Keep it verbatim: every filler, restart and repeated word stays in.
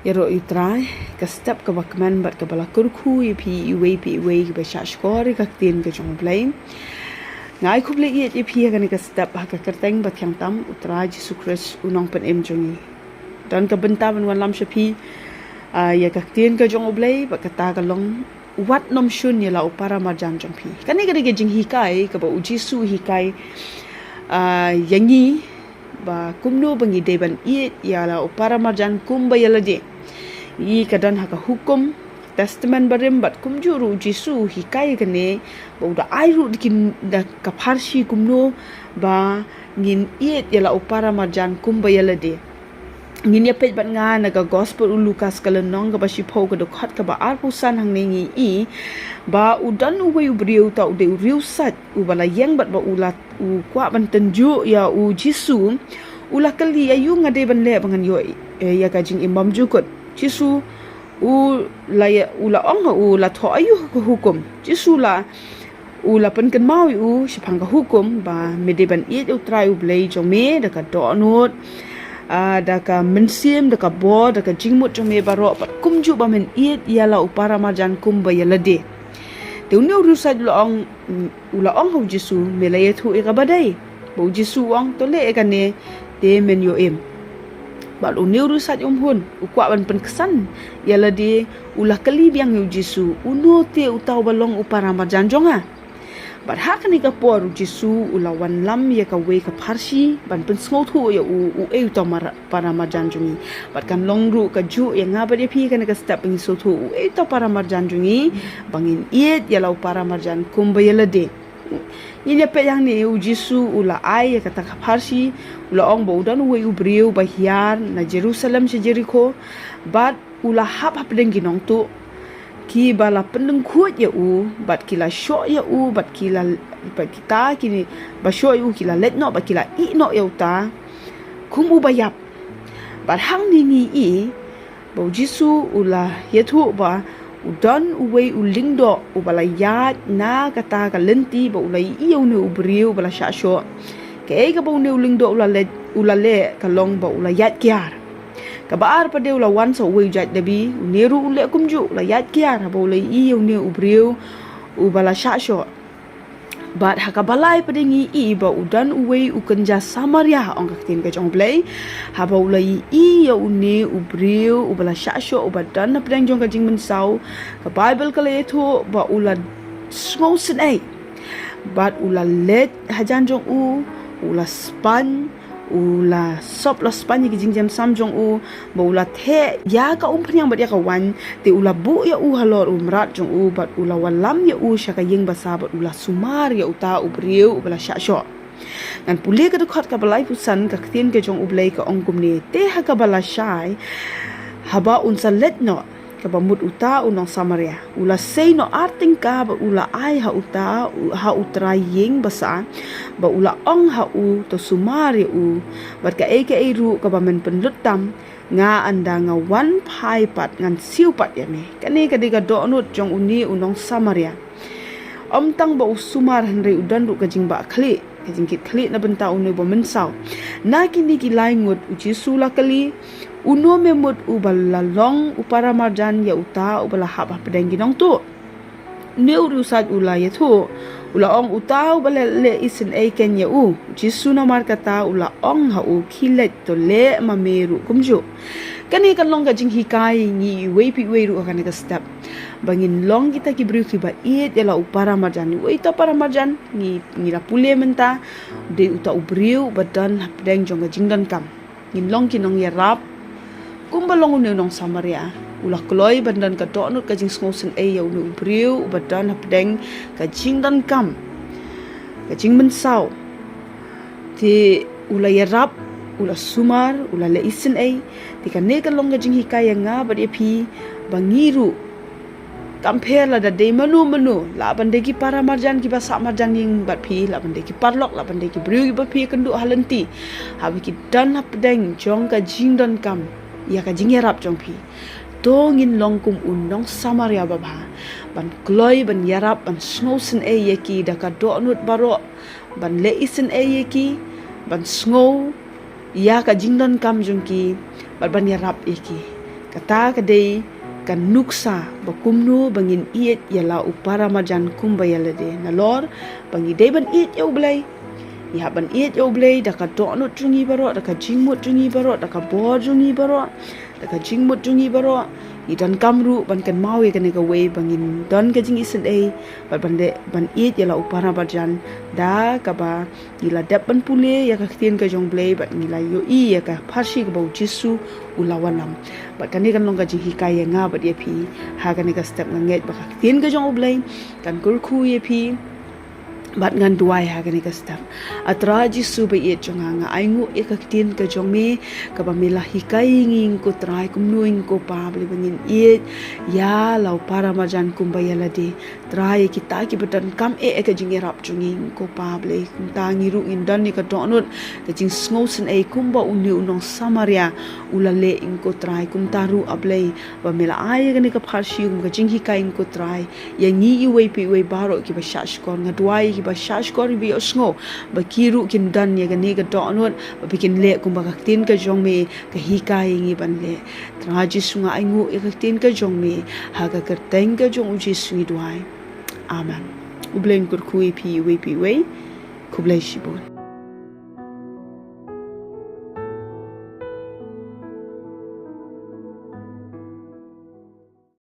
Ïaroh ïa U Trai, ka step kaba kmen bad kaba la kyrkhu ïa phi iwei pa iwei kiba shah shkor ïa ka ktien ka jong U Blei. Nga ai khublei ïa phi ha kane ka step ha ka kyrteng ba thiang tam U Trai Jisu Khrist U Nongpynim jong ngi. Don ka bynta ban wanlam sha phi, ah, ïa ka ktien ka jong U Blei bad kata ka long wat nym shun ïa la u para marjan jong phi. Kane ka dei ka jinghikai kaba U Jisu u hikai, ah, ïa ngi ba kumno ba ngi dei ban ïeit ïa la u para marjan kumba ïa lade. Ngi ka don ha ka hukum, Testament Barim bad kumjuh ruh U Jisu u hikai kane ba u da ai ruh da ki, da ka pharshi kumno ba ngin ïeit ïa la u para marjan kumba ïa lade. Ngin ïa peit bad nga na ka Gospel u Lukas ka lynnong kaba shiphew ka dkhot kaba arphew san hangne ngi i ba u don uwei u briew uta u dei u riewsait uba la ïeng bad ba u la u kwah ban tynjuh ïa U Jisu, u la kylli, aïu nga dei ban leh ba ngan ïoh, eh, ïa ka jingim bymjukut. Jisu u la ïa, u la ong ha u, la thoh aïu ka hukum? Jisu la, u la pynkynmaw ïa u shaphang ka hukum ba me dei ban ïeit ïa U Trai U Blei jong me da ka dohnud, ah, da ka mynsiem, da ka bor, da ka jingmut jong me baroh bad kumjuh ba men ïeit ïa la u para marjan kumba ïa lade. Te une u riewsait u la ong, u la ong ha U Jisu, me la ïathuh ïa kaba dei. Bad U Jisu u ong, to leh ïa kane te men ïoh im. Bad une u riewsait um hun, u kwah ban pynksan ïa lade, u la kylli biang ïa U Jisu, uno te uta uba long u para marjan jong nga? Bad ha kane ka por U Jisu u la wanlam ïa kawei ka pharshi ban pynsngewthuh ïa u, uei uta u para marjan jong ngi. Bad kan long ruh kajuh ïa nga bad ïa phi ha kane ka step ba ngin sngewthuh uei uta u para marjan jong ngi, ba ngin ïeit ïa la u para marjan kumba ïa lade. Ngin ïa peit hangne U Jisu u la ai ïa kata ka pharshi, u la ong ba u don uwei u briew ba hiar na Jerusalem sha Jerikho, bad u la hap hapdeng ki nongtuh kiba la pynlyngkhuid ïa u, bad ki la shoh ïa u, bad ki la, bad kita kiba shoh ïa u ki la leit noh bad ki la ïeh noh ïa uta kum uba ïap. Bad hangne ngi i ba U Jisu u la ïathuh ba u don uwei u lyngdoh uba la ïaid na kata ka lynti, ba u la ïohi ïa une u briew uba la shah shoh. Kaei kaba une u lyngdoh u la leh, u la leh ka long ba u la ïaid kiar. Kaba ar pat de u la wan sa uwei u jait Lebi, une ruh u leh kumjuh, u la ïaid kiar haba u la ïohi ïa une u briew uba la shah shoh. Bad ha kaba lai pat de ngi i ba u don uwei u kynja Samaria, ong ka ktien ka jong U Blei. Haba u la ïohi ïa une u briew uba la shah shoh uba don hapdeng jong ka jingmynsaw, ka Baibl ka la ïathuh ba u la sngewsynei. Bad u la leit hajan jong u, u la span, u la sop la span ïa ki jingjem sam jong u, ba u la theh ïa ka umphniang bad ïa ka waiñ, te u la buh ïa u halor u mrad jong u, bad u la wallam ïa u sha ka ïing basa, bad u la sumar ïa uta u briew uba la shah shoh. Ngan pule ka dkhot kaba laiphew san, ka ktien ka jong U Blei ka ong kumne, te ha kaba lashai, haba un sa leit noh, kaba mut uta u nong Samaria u la sei noh ar tyngka bad u la ai ha uta, ha u trai ïing basa, bad u la ong ha u, to sumar ïa u, bad kaei kaei ruh kaba men pynlut tam, nga ynda nga wan phai pat ngan siew pat ïa me. Kane ka dei ka dohnud jong une u nong Samaria. Ym tang ba u sumar hynrei u don ruh ka jingbah khlieh, ka jingkit khlieh na bynta une uba mynsaw. Na kine ki lai ngut U Jisu u la kylli, uno me mut uba la long u para marjan ïa uta uba la hap hapdeng ki nongtuh? Une u riewsait u la ïathuh, u la ong, uta uba la leh isynei kein ïa u. U Jisu namar kata u la ong ha u, khie leit, to leh ma me ruh kumjuh. Kane kan long ka jinghikai ïa ngi iwei pa iwei ruh ha kane ka step, ba ngin long kita ki briew kiba ïeit ïa la u para marjan. Uei uta u para marjan? Ngi, ngi la pule mynta, u dei uta u briew uba don hapdeng jong ka jingdonkam. Ngin long ki nongïarap kumba long une u nong Samaria. U la kloi ban don ka dohnud ka jingsngewsynei ïa une u briew uba don hapdeng ka jingdonkam, ka jingmynsaw. Te u la ïarap, u la sumar, u la leh isynei. Te kane ka long ka jinghikai ïa nga bad ïa phi, ba ngi ruh, kam pher lada dei mano mano, lah ban dei ki para marjan kiba sah marjan ïing bad phi, lah ban dei ki paralok, lah ban dei ki briew kiba phi ïakynduh ha lynti, haba ki don hapdeng jong ka jingdonkam ïa ka jingïarap jong phi, to ngin long kum u nong Samaria babha, ban kloi, ban ïarap, ban sngewsynei ïa ki da ka dohnud baroh, ban leh isynei ïa ki, ban sngew ïa ka jingdonkam jong ki, bad ban ïarap ïa ki. Kata ka dei ka nuksa ba kumno ba ngin ïeit ïa la u para marjan kumba ïa lade. Nalor ba ngi dei ban ïeit ïa U Blei, ngi hap ban ïeit ïa U Blei da ka dohnud jong ngi baroh, da ka jingmut jong ngi baroh, da ka bor jong ngi baroh, da ka jingmut jong ngi baroh. Ngi donkam ruh ban kynmaw ïa kane kawei ba ngin don ka jingisynei bad ban leh ban ïeit ïa la u para marjan da kaba ngi la dep ban pule ïa ka ktien ka jong U Blei bad ngi la ïohi ïa ka pharshi kaba U Jisu u la wallam. Bad kane kan long ka jinghikai ïa nga bad ïa phi ha kane ka step. Nga ngeit ba ka ktien ka jong U Blei kan kyrkhu ïa phi bad ngan duwai ha kane ka step. A Trai Jisu ba ïeit jong nga, nga ainguh ïa ka ktien ka jong me kaba me la hikai ïa ngi ko Trai, kumno ïa ngi ko Pa Blei ba ngin ïeit ïa la u para marjan kumba ïa lade. Trai, ïa kita kiba donkam eh ïa ka jingïarap jong ngi ko Pa Blei. Kumta ngi ruh ngin don ïa ka dohnud ka jingsngewsynei kumba une u nong Samaria u la leh ko Trai. Kumta ruh A Blei ba me la ai ïa kane ka pharshi kum ka jinghikai ko Trai ïa ngi iwei pa iwei baroh kiba shahshkor. Nga duwai ïa kiba shahshkor, kiba ïohsngew ba ki ruh kin don ïa kane ka dohnud ba kin leh kumba ka ktien ka jong me ka hikai ïa ngi ban leh. Trai Jisu, nga ainguh ïa ka ktien ka jong me ha ka kyrteng ka jong U Jisu ngi duwai. Amen. U Blei un kyrkhu ïa phi iwei pa iwei. Khublei shibun.